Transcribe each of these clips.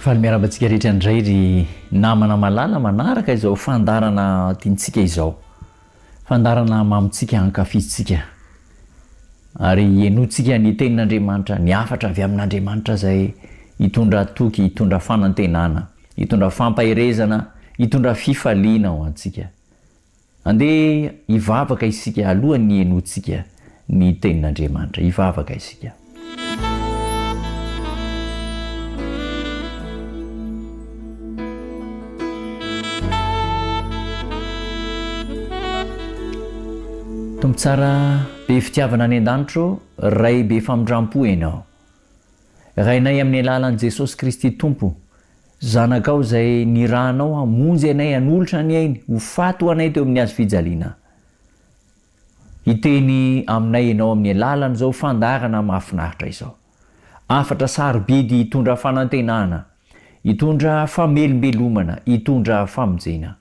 Faly miarahaba antsika rehetra indray ry namana malala manaraka izao fandaharana tiantsika izao. Fandaharana mamintsika ankafizintsika ary henointsika ny tenin'Andriamanitra, ny hafatra avy amin'Andriamanitra izay hitondra toky, hitondra fanantenana, hitondra fampaherezana, hitondra fifaliana ho antsika. Andeha hivavaka isika alohan'ny henointsika ny tenin'Andriamanitra. Hivavaka isika. Tompo tsara be fitiavana any an-danitra ô, Ray be famindram-po Ianao. Rainay amin'ny alalan'i Jesosy Kristy Tompo, Zanakao izay nirahanao hamonjy anay hanolotra ny ainy ho faty ho anay teo amin'ny hazo fijaliana. Hiteny aminay Ianao amin'ny alalan'izao fandaharana mahafinaritra izao. Hafatra sarobidy hitondra fanantenana, hitondra famelombelomana, hitondra famonjena.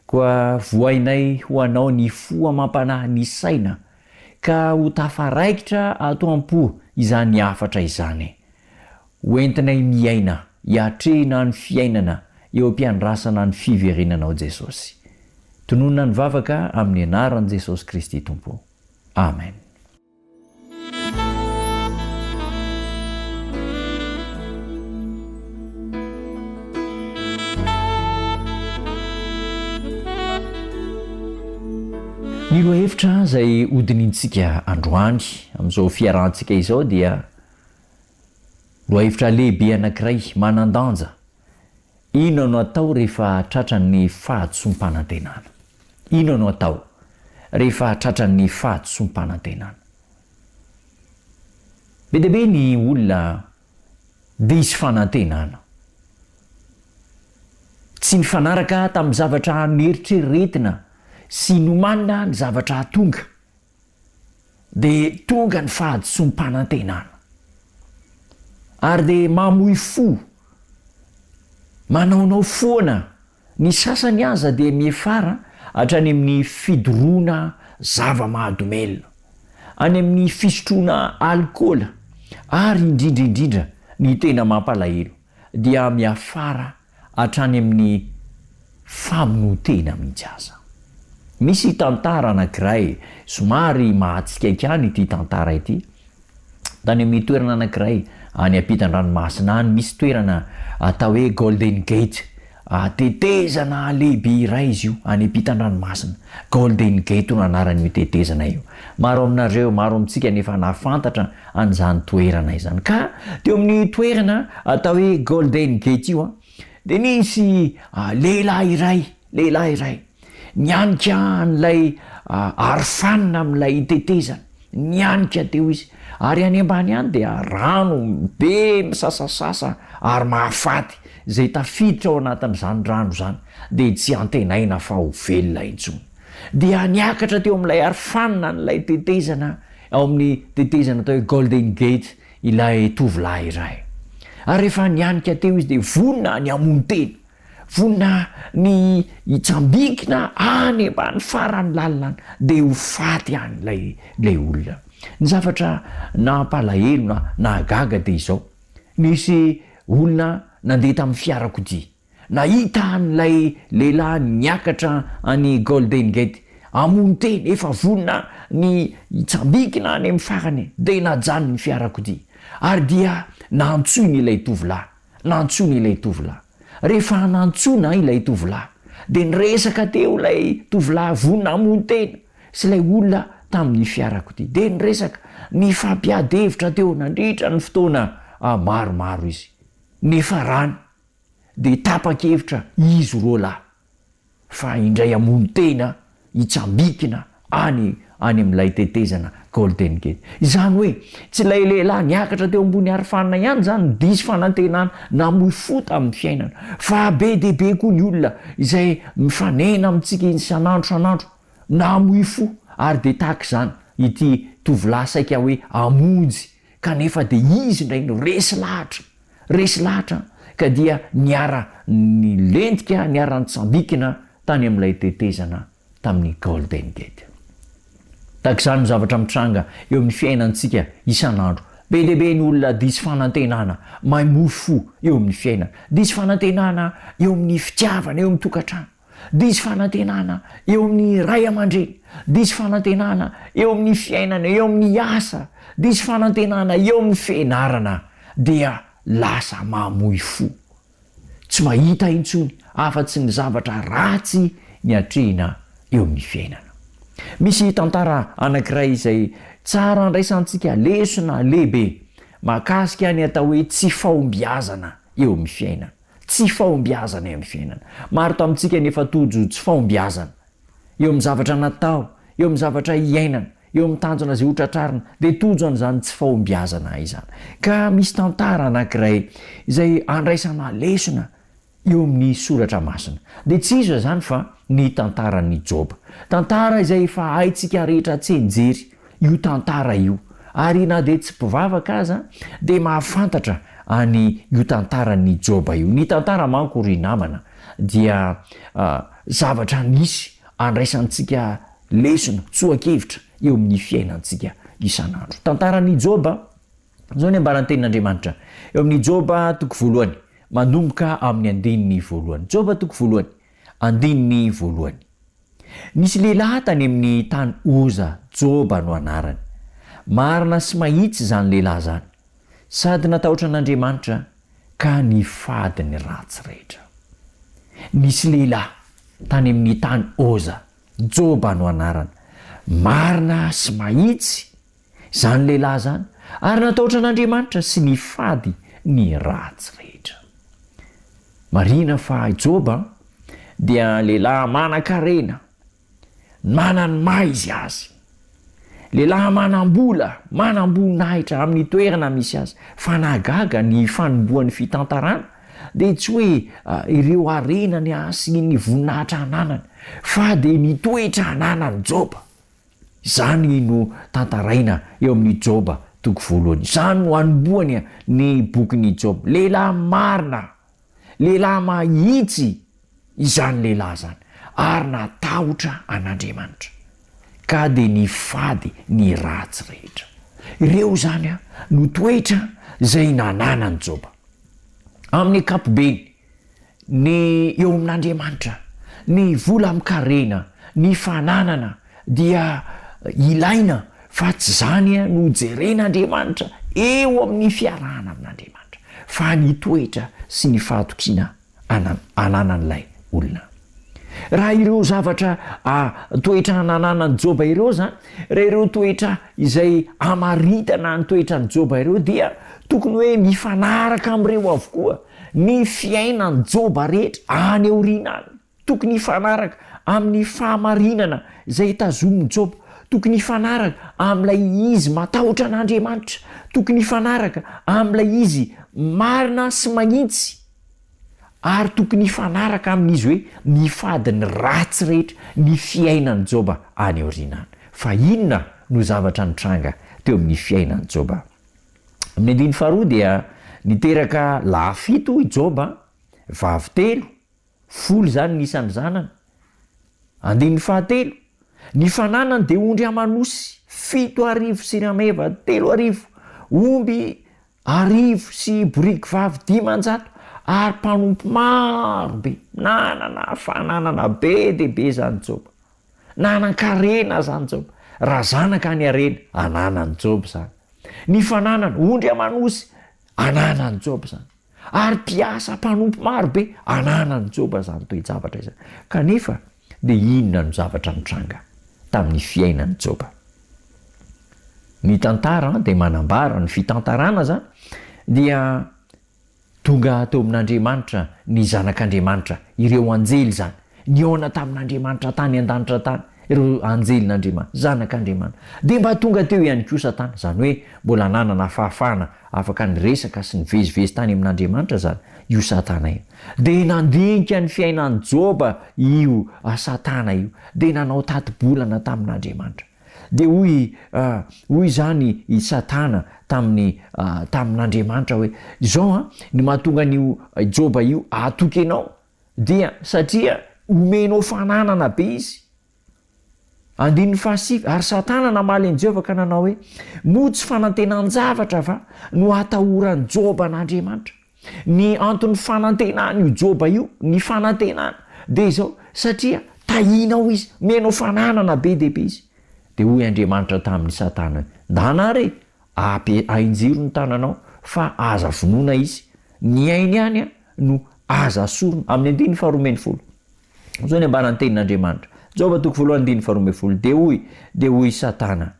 Koa vohainay ho Anao ny fo amam-panahy, ny saina, ka ho tafaraikitra ato am-po izany hafatra izany. Ho entinay miaina, hiatrehina ny fiainana eo am-piandrasana ny fiverenanao Jesosy. Tononina ny vavaka amin'ny anaran'i Jesosy Kristy Tompo. Amen. Ny lohahevitra izay hodinihintsika androany amin'izao fiarahantsika izao dia Lohahevitra lehibe anankiray manan-danja, Inona no atao rehefa tratran'ny fahadisoam-panantenana? Inona no atao rehefa tratran'ny fahadisoam-panantenana? Be dia be ny olona diso fanantenana. Tsy nifanaraka tamin'ny zavatra noeritreretina sy nomanina ny zavatra tonga. dia tonga ny fahadisoam-panantenana ary dia mamoy fo, manaonao foana, ny sasany aza dia miafara hatrany amin'ny fidoroana zava-mahadomelina, any amin'ny fisotroana alikaola ary indrindra indrindra ny tena mampalahelo dia miafara hatrany amin'ny famonoan-tena mihitsy aza. Misy tantara anankiray somary mahatsikaiky ihany ity tantara ity, tany amin'ny toerana anankiray any ampitan-dranomasina any, misy toerana atao hoe Golden Gate, tetezana lehibe iray izy io any ampitan-dranomasina, Golden Gate no anaran'io tetezana io. Maro aminareo, maro amintsika no efa nahafantatra an'izany toerana izany. Ka teo amin'io toerana atao hoe Golden Gate io dia nisy lehilahy iray, lehilahy iray, nianika an'ilay arofanina amin'ilay tetezana, nianika teo izy, ary any ambany any dia rano be misasasasa ary mahafaty, izay tafiditra ao anatin'izany rano izany dia tsy antenaina fa ho velona intsony. Dia niakatra teo amin'ilay arofanina an'ilay tetezana ao amin'ny tetezana atao hoe Golden Gate ilay tovolahy iray. Ary rehefa nianika teo izy dia vonona ny hamono tena, vonona ny hitsambikina any ambany farany lalina any, dia ho faty any ilay ilay olona. Ny zavatra nampalahelo na nahagaga dia izao, nisy olona nandeha tamin'ny fiarakodia. Nahita an'ilay lehilahy niakatra any Golden Gate hamono tena, efa vonona ny hitsambikina any amin'ny farany, dia najanony ny fiarakodia. Ary dia nantsoiny ilay tovolahy. Nantsoiny ilay tovolahy. Rehefa nantsoina ilay tovolahy, dia niresaka teo ilay tovolahy vonona hamono tena sy ilay olona tamin'ny fiarakodia. Dia niresaka, nifampiady hevitra teo nandritra ny fotoana maromaro izy. Nifarany. dia tapa-kevitra izy roalahy fa indray hamono tena hitsambikina any any amin'ilay tetezana Golden Gate. Izany hoe tsy ilay lehilahy niakatra teo ambony arofanina ihany izany no diso fanantenana namoy fo tamin'ny fiainana fa be dia be koa ny olona izay mifanena amintsika isan'andro isan'andro namoy fo ary dia tahaka izany ity tovolahy saika hoe hamonjy kanefa dia izy indray no resy lahatra, resy lahatra ka dia niara nilentika, niara nitsambikina tany amin'ilay tetezana tamin'ny Golden Gate. Tahaka izany ny zavatra mitranga eo amin'ny fiainantsika isan'andro. Be dia be ny olona diso fanantenana, maimoy fo eo amin'ny fiainana, diso fanantenana eo amin'ny fitiavana eo amin'ny tokantrano, diso fanantenana eo amin'ny ray aman-dreny, diso fanantenana eo amin'ny fiainana, eo amin'ny asa, diso fanantenana eo amin'ny fianarana, dia lasa mamoy fo. Tsy mahita intsony afa-tsy ny zavatra ratsy ny atrehina eo amin'ny fiainana. Misy tantara anankiray izay tsara andraisantsika lesona lehibe mahakasika ny atao hoe tsy fahombiazana eo amin'ny fiainana. Tsy fahombiazana eo amin'ny fiainana. Maro tamintsika ny efa tojo tsy fahombiazana. Eo amin'ny zavatra natao, eo amin'ny zavatra iainana, eo amin'ny tanjona izay hotratrarina, dia tojo an'izany tsy fahombiazana izany. Ka misy tantara anankiray izay andraisana lesona eo amin'ny soratra masina. Dia tsy iza izany fa ny tantaran'i Joba. Tantara izay efa haintsika rehetra tsianjery io tantara io. Ary na dia tsy mpivavaka aza dia mahafantatra any io tantaran'i Joba io. Ny tantara manko ry namana dia zavatra nisy andraisantsika lesona, tsoa-kevitra eo amin'ny fiainantsika isan'andro. Tantaran'i Joba, izao ny ambaran'ny tenin'Andriamanitra eo amin'ny Joba toko voalohany, manomboka amin'ny andininy voalohany. Joba toko voalohany, andininy voalohany. Nisy lehilahy tany amin'ny tany Oza, Joba no anarany. Marina sy mahitsy izany lehilahy izany, sady natahotra an'Andriamanitra ka nifady ny ratsy rehetra. Nisy lehilahy tany amin'ny tany Oza, Joba no anarany. Marina sy mahitsy izany lehilahy izany, ary natahotra an'Andriamanitra sy nifady ny ratsy rehetra. Marihina fa i Joba dia lehilahy manan-karena, mana ny maha izy azy. Lehilahy manam-bola, manam-boninahitra amin'ny toerana misy azy. Fa nahagaga ny fanombohan'ny fitantarana dia tsy hoe ireo harenany sy ny voninahitra ananany fa dia ny toetra ananan'i Joba. Izany no tantaraina eo amin'ny Joba toko voalohany. Izany no anombohany ny bokin'i Joba. Lehilahy marina, lehilahy mahitsy izany lehilahy izany, ary natahotra an'Andriamanitra, ka dia nifady ny ratsy rehetra. Ireo izany no toetra izay nananan'i Joba. Amin'ny ankapobeny, Ny eo amin'Andriamanitra, ny vola amin-karena, ny fananana dia ilaina fa tsy izany no jeren'Andriamanitra eo amin'ny fiarahana amin'Andriamanitra fa ny toetra sy ny fahatokiana ananan'ilay olona. Raha ireo zavatra toetra nananan'i Joba ireo izany, raha ireo toetra izay amaritana ny toetran'i Joba ireo dia tokony hoe mifanaraka amin'ireo avokoa Ny fiainan'i Joba rehetra any aoriana any, tokony hifanaraka amin'ny fahamarinana izay tazomin'i Joba, tokony hifanaraka amin'ilay izy matahotra an'Andriamanitra, tokony hifanaraka amin'ilay izy marina sy mahitsy, ary tokony hifanaraka amin'izy hoe mifady ny ratsy rehetra ny fiainan'i Joba any aoriana any. Fa inona no zavatra nitranga teo amin'ny fiainan'i Joba? Amin'ny andininy faharoa dia niteraka lahy fito i Joba, vavy telo, folo izany ny isan'ny zanany. Andininy fahatelo, ny fananany dia ondry aman'osy 7000 sy rameva 3000, omby arivo sy boriky vavy 500 ary mpanompo maro be. Nanana fananana be dia be izany Joba. Nanan-karena izany Joba. Raha zanaka ny harena, ananan'i Joba izany. Ny fananana, ondry aman'osy, ananan'i Joba izany. Ary mpiasa mpanompo maro be, ananan'i Joba izany toe-javatra izany. Kanefa, dia inona no zavatra nitranga tamin'ny fiainan'i Joba? Ny tantara dia manambara, ny fitantarana izany dia Tonga teo amin'Andriamanitra ny Zanak'Andriamanitra, ireo anjely izany. Nihaona tamin'Andriamanitra tany an-danitra tany ireo anjelin'Andriamanitra, Zanak'Andriamanitra. Dia mba tonga teo ihany koa Satana, izany hoe mbola nanana fahafahana afaka niresaka sy nivezivezy tany amin'Andriamanitra izany io Satana io. Dia nandinika ny fiainan'i Joba io Satana io, dia nanao tati-bolana tamin'Andriamanitra. Dia hoy, hoy izany i Satana tamin'ny, tamin'Andriamanitra hoe, Izao an, ny mahatonga an'io Joba io hahatoky anao dia satria omenao fananana be izy. Andininy fahasivy, Ary Satana namaly an'i Jehovah ka nanao hoe, Moa tsy fanantenan-javatra va no atahoran'i Joba an'Andriamanitra? Ny anton'ny fanantenan'io Joba io, ny fanantenana, dia izao, satria tahinao izy, omenao fananana be dia be izy. Dia hoy Andriamanitra tamin'i Satana hoe, Ndana re, ape, ahinjiro ny tananao, fa aza vonoina izy, ny ainy ihany no aza asorina. Amin'ny andininy faharoa ambinifolo. Izao ny ambaran'ny tenin'Andriamanitra. Joba toko voalohany andininy faharoa ambinifolo, Dia hoy, dia hoy Satana,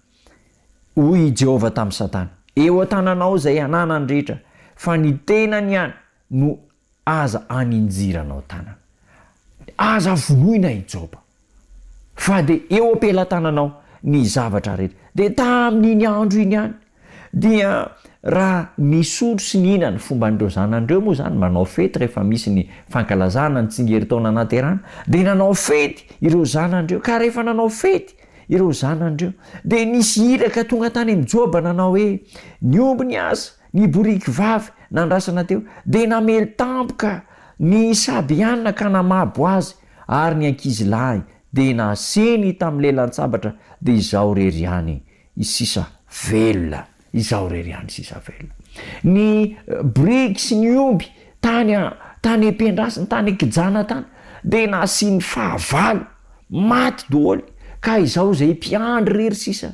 Hoy i Jehovah tamin'i Satana, Eo an-tananao izay ananany rehetra, fa ny tenany ihany no aza aninjiranao tanana. Aza vonoina i Joba, fa dia eo am-pelatananao ny zavatra rehetra. Dia tamin'iny andro iny ihany, dia raha nisotro sy nihinana, fomban'ireo zanany ireo moa izany, manao fety rehefa misy ny fankalazana ny tsingerin-taona naterahana, dia nanao fety ireo zanany ireo, ka rehefa nanao fety ireo zanany ireo. Dia nisy iraka tonga tany amin'i Joba nanao hoe, Ny omby niasa, ny boriky vavy nandrasana teo, dia namely tampoka ny Sabeana ka namabo azy, ary ny ankizilahy dia naseny tamin'ny lelan-tsabatra, dia izaho irery ihany sisa velona. Izaho irery ihany sisa velona. Ny boriky sy ny omby tany tany am-piandrasana, tany an-kijana tany, dia nasian'ny fahavalo, maty daholo, ka izaho izay mpiandry irery sisa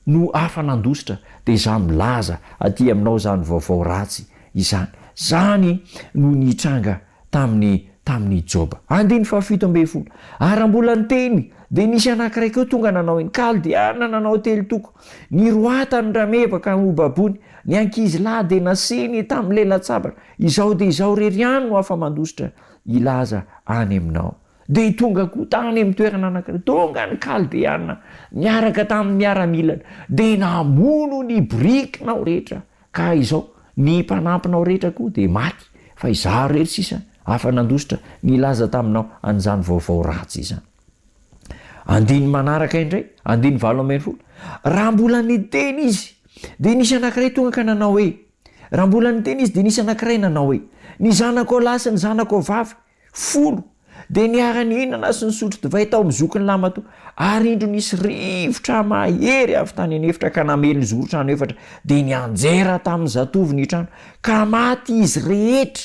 no afa-nandositra, dia izaho milaza aty aminao izany vaovao ratsy izany. Izany no nitranga tamin'i tamin'i Joba. Andininy fahafito ambinifolo. Ary raha mbola niteny, dia nisy anankiray koa tonga nanao eny Kaldeana nanao telo toko. Niroatany rameva ka nobaboiny, ny ankizilahy dia nasiany tamin'ny lelan-tsabatra, Izao dia izao irery ihany no afa-mandositra hilaza any aminao. Dia tonga koa tany amin'ny toerana anankiray, tonga ny Kaldeana niaraka tamin'ny miaramilany, dia namono ny birikinao rehetra Ka izao, ny mpanampinao rehetra koa dia maty, fa izaho irery sisa afa-nandositra nilaza taminao an'izany vaovao ratsy izany. Andininy manaraka indray, andininy 18, Raha mbola niteny izy, dia nisy anankiray tonga ka nanao hoe, Raha mbola niteny izy, dia nisy anankiray nanao hoe, Ny zanakao lahy sy ny zanakao vavy, Folo, dia niara-nihinana sy nisotro divay tao amin'ny zokiny lahimatoa, ary indro nisy rivotra mahery avy tany an'efitra ka namely ny zoron-trano efatra, dia nianjera tamin'ny zatovo ny trano, ka maty izy rehetra,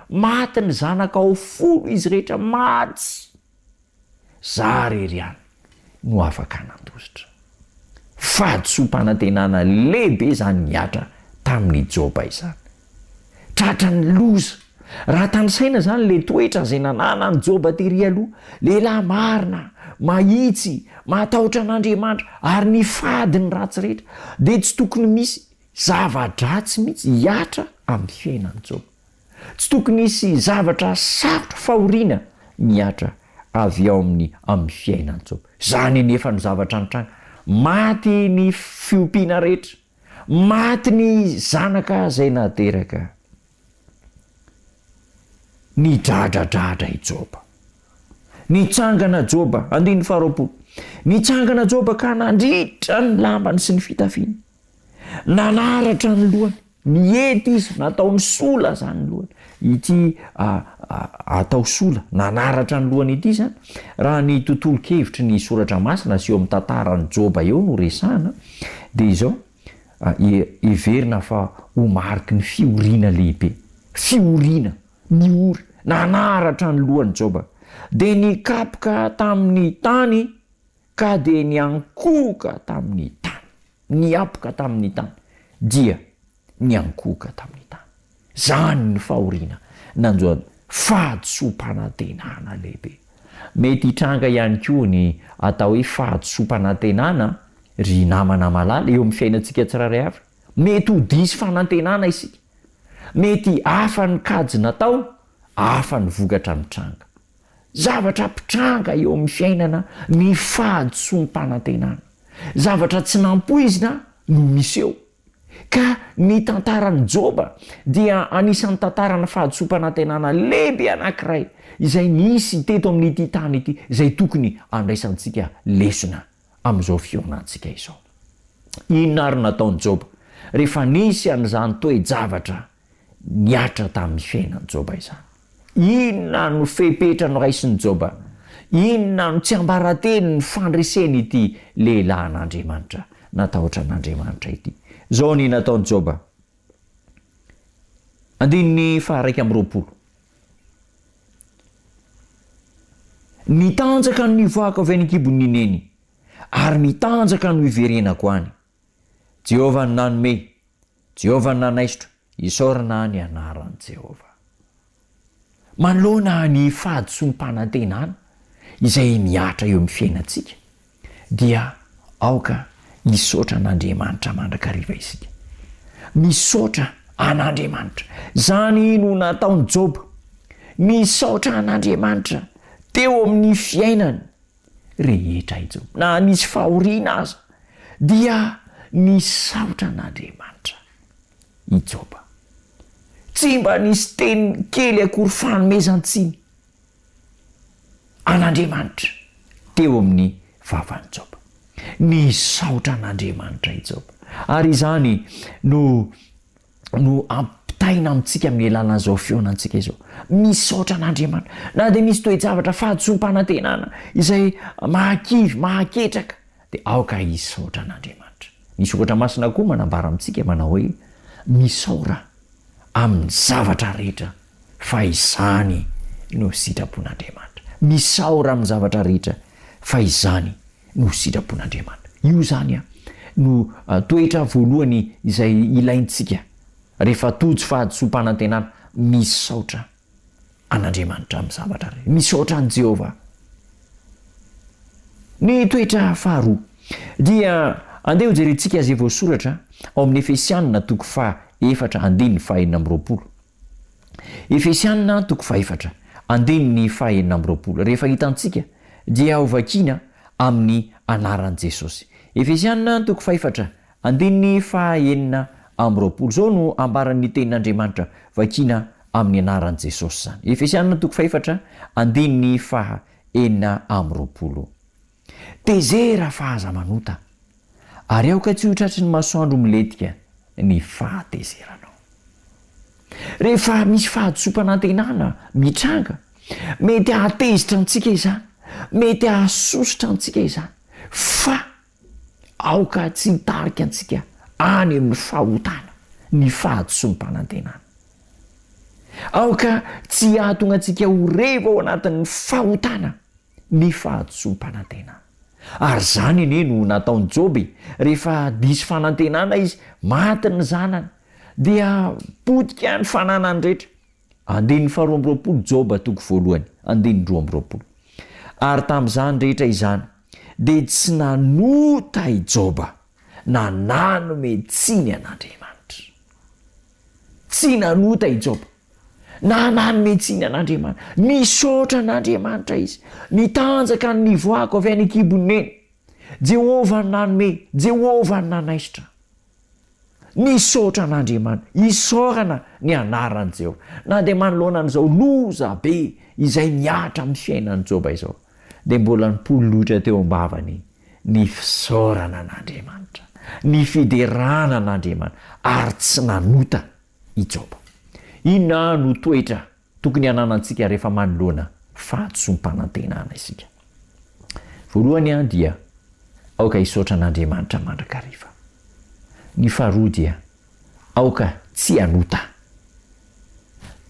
maty ny zanakao folo izy rehetra, maty. Za rery ihany no afaka nandositra. Fahadisoam-panantenana lehibe izany nihatra tamin'i Joba izany. Tratran'ny loza. Raha tanisaina izany ilay toetra izay nananan'i Joba tery aloha, lehilahy marina, mahitsy, mahatahotra an'Andriamanitra, ary nifady ny ratsy rehetra, dia tsy tokony misy zava-dratsy mihitsy hihatra amin'ny fiainan'i Joba. Tsy tokony hisy zavatra sarotra fahoriana mihatra avy ao amin'ny amin'ny fiainan'i Joba. Izany anefa no zavatra nitranga. Maty ny fiompiana rehetra. Maty ny zanaka izay nateraka. Nidradradradra i Joba. Nitsangana Joba, andininy faharoapolo. Nitsangana Joba ka nandritra ny lambany sy ny fitafiany. Nanaratra ny lohany. Nihety izy, nataony sola izany ny lohany. Ity atao sola, nanaratra ny lohany ity izany, raha ny tontolon-kevitry ny Soratra Masina sy eo amin'ny tantaran'i Joba eo no resahana, dia izao, heverina fa ho mariky ny fihoriana lehibe. Fihoriana, nihory, nanaratra ny lohan'i Joba. Dia nikapoka tamin'ny tany ka dia niankohoka tamin'ny tany. Niapoka tamin'ny tany, dia niankohoka tamin'ny tany. Izany ny fahoriana nanjo an'i fahadisoam-panantenana lehibe. Mety hitranga ihany koa ny atao hoe fahadisoam-panantenana, ry namana malala, eo amin'ny fiainantsika tsirairay avy. Mety ho diso fanantenana isika. Mety hafa ny kajy natao, hafa ny vokatra mitranga. Zavatra mpitranga eo amin'ny fiainana ny fahadisoam-panantenana. Zavatra tsy nampoizina no miseho. Ka ny tantaran'i Joba dia anisan'ny tantarana fahadisoam-panantenana lehibe anankiray izay nisy teto amin'ity tany ity izay tokony handraisantsika lesona amin'izao fihaonantsika izao. Inona ary no nataon'i Joba rehefa nisy an'izany toe-javatra nihatra tamin'ny fiainan'i Joba izany. Inona no fepetra noraisin'i Joba? Inona no tsiambaratelon'ny fandresen'ity lehilahin'Andriamanitra natahotra an'Andriamanitra ity? Izao ny nataon'i Joba. Andininy faha-21. Nitanjaka no nivoahako avy any an-kibon'ny neny, ary mitanjaka no hiverenako any. Jehovah no nanome, Jehovah no nanaisotra, isaorana ny anaran'i Jehovah. Manoloana ny fahadisoam-panantenana izay mihatra eo amin'ny fiainantsika, dia aoka hisaotra an'Andriamanitra mandrakariva isika. Misaotra an'Andriamanitra. Izany no nataon'i Joba. Nisaotra an'Andriamanitra teo amin'ny fiainany rehetra i Joba. Na nisy fahoriana aza, dia nisaotra an'Andriamanitra i Joba. Tsy mba nisy teny kely akory fanomezan-tsiny an'Andriamanitra teo amin'ny vavan'i Joba. Nisaotra an'Andriamanitra i Joba. Ary izany no no ampitaina amintsika amin'ny alalan'izao fihaonantsika izao. Misaotra an'Andriamanitra. Na dia misy toe-javatra fahadisoam-panantenana izay mahakivy, mahaketraka, dia aoka hisaotra an'Andriamanitra. Ny Soratra Masina koa manambara amintsika manao hoe, Misaora amin'ny zavatra rehetra fa izany no sitrapon'Andriamanitra. Misaora amin'ny zavatra rehetra fa izany no sitrapon'Andriamanitra. Io izany no toetra voalohany izay ilaintsika rehefa tojo fahadisoam-panantenana, misaotra an'Andriamanitra amin'ny zavatra rehetra. Misaotra an'i Jehovah. Ny toetra faharoa dia andeha hojerentsika izay voasoratra ao amin'ny Efesianina toko faha efatra andininy faha-26. Efesianina toko fahefatra, andininy faha-26, rehefa hitantsika dia ho vakiana amin'ny anaran'i Jesosy. Efesianina toko fahefatra, andininy faha-26, izao no ambaran'ny tenin'Andriamanitra, vakiana amin'ny anaran'i Jesosy izany. Efesianina toko fahefatra, andininy faha-26. Tezera fa aza manota, ary aoka tsy ho tratry ny masoandro milentika ny fahatezeranao. Rehefa misy fahadisoam-panantenana mitranga, mety hahatezitra antsika izany, mety hahasosotra antsika izany, fa aoka tsy hitarika antsika any amin'ny fahotana ny fahadisoam-panantenana. Aoka tsy hahatonga antsika ho revo ao anatin'ny fahotana ny fahadisoam-panantenana. Ary izany anie no nataon'i Joba e! Rehefa diso fanantenana izy, maty ny zanany, dia potika ny fananany rehetra. Andininy faharoa amby roapolo Joba toko voalohany, andininy 22. Ary tamin'izany rehetra izany, dia tsy nanota i Joba, na nanome tsiny an'Andriamanitra. Tsy nanota i Joba. Na nanome tsiny an'Andriamanitra. Nisaotra an'Andriamanitra izy. Nitanjaka ny nivoahako avy any an-kibon'i Neny. Jehovah no nanome, Jehovah no nanaisotra. Nisaotra an'Andriamanitra. Isaorana ny anaran'i Jehovah. Na dia manoloana an'izao loza be izay mihatra amin'ny fiainan'i Joba izao, dia mbola nipololotra teo am-bavany ny fisaorana an'Andriamanitra, ny fiderana an'Andriamanitra, ary tsy nanota i Joba. Inona no toetra tokony hananantsika rehefa manoloana fahadisoam-panantenana isika? Voalohany dia aoka hisaotra an'Andriamanitra mandrakariva. Ny faharoa dia aoka tsy hanota.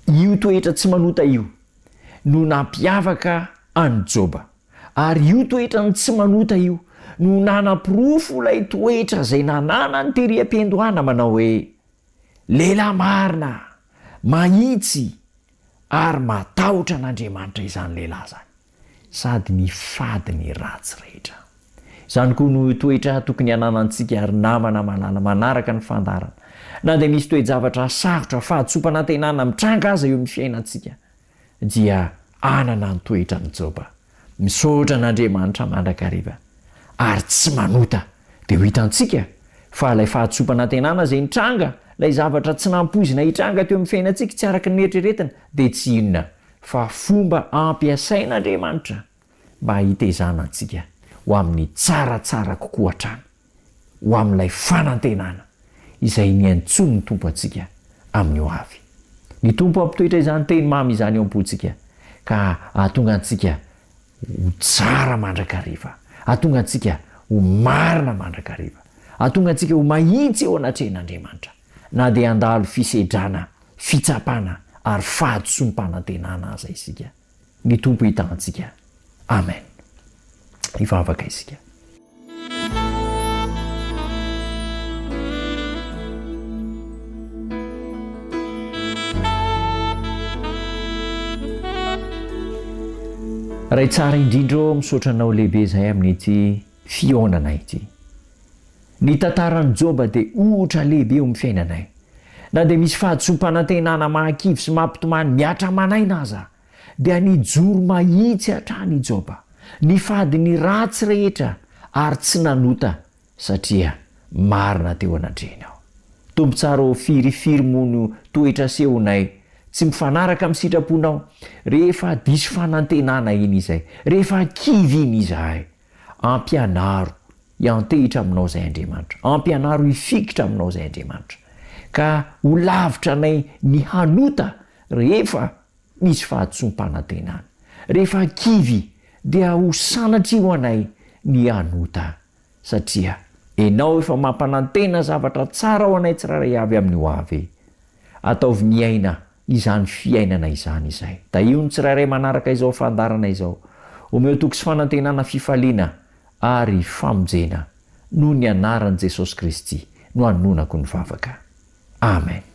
Io toetra tsy manota io no nampiavaka an'i Joba. Ary io toetrany tsy manota io no nanaporofo ilay toetra izay nananany tery am-piandohana manao hoe, Lehilahy marina, mahitsy ary matahotra an'Andriamanitra izany lehilahy izany, sady mifady ny ratsy rehetra. Izany koa no toetra tokony hananantsika ry namana malala manaraka ny fandaharana. Na dia misy toe-javatra sarotra, fahadisoam-panantenana mitranga aza eo amin'ny fiainantsika, dia hanana ny toetran'i Joba. Misaotra an'Andriamanitra mandrakariva ary tsy manota. Dia ho hitantsika fa ilay fahadisoam-panantenana izay nitranga, ilay zavatra tsy nampoizina hitranga teo amin'ny fiainantsika tsy araka ny neritreretina, dia tsy inona fa fomba ampiasain'Andriamanitra mba hitezana antsika ho amin'ny tsaratsara kokoa hatrany. ho amin'ilay fanantenana izay niantsoan'ny Tompo antsika amin'ny ho avy. Ny Tompo hampitoetra izany teny mamy izany ao am-pontsika ka hahatonga antsika ho tsara mandrakariva, hahatonga antsika ho marina mandrakariva, hahatonga antsika ho mahitsy eo anatrehan'Andriamanitra, na dia handalo fisedrana, fitsapana ary fahadisoam-panantenana aza isika. Ny Tompo hitaha antsika. Amen. Hivavaka isika. Ray tsara indrindra ô, misaotra Anao lehibe izahay amin'ity fihaonana ity. Ny tantaran'i Joba dia ohatra lehibe eo amin'ny fiainanay. Na dia misy fahadisoam-panantenana mahakivy sy mampitomany mihatra aman'aina aza, dia nijoro mahitsy hatrany i Joba, nifady ny ratsy rehetra ary tsy nanota satria marina teo anatrehiny aho. Tompo tsara ô, firifiry moa no toetra asehonay tsy mifanaraka amin'ny sitraponao, rehefa diso fanantenana iny izay, rehefa kivy iny izahay. Ampianaro hiantehitra aminao izay Andriamanitra. Ampianaro hifikitra aminao izay Andriamanitra. Ka ho lavitra anay ny hanota rehefa misy fahadisoam-panantenana. Rehefa kivy dia ho sanatria ho anay ny hanota satria Enao efa mampanantena zavatra tsara ho anay tsirairay avy amin'ny ho avy. Ataovy miaina izany fiainana izany izay. Tahio ny tsirairay manaraka izao fandaharana izao. Omeo toky sy fanantenana fifaliana ary famonjena noho ny anaran'i Jesosy Kristy no anonako ny vavaka. Amen.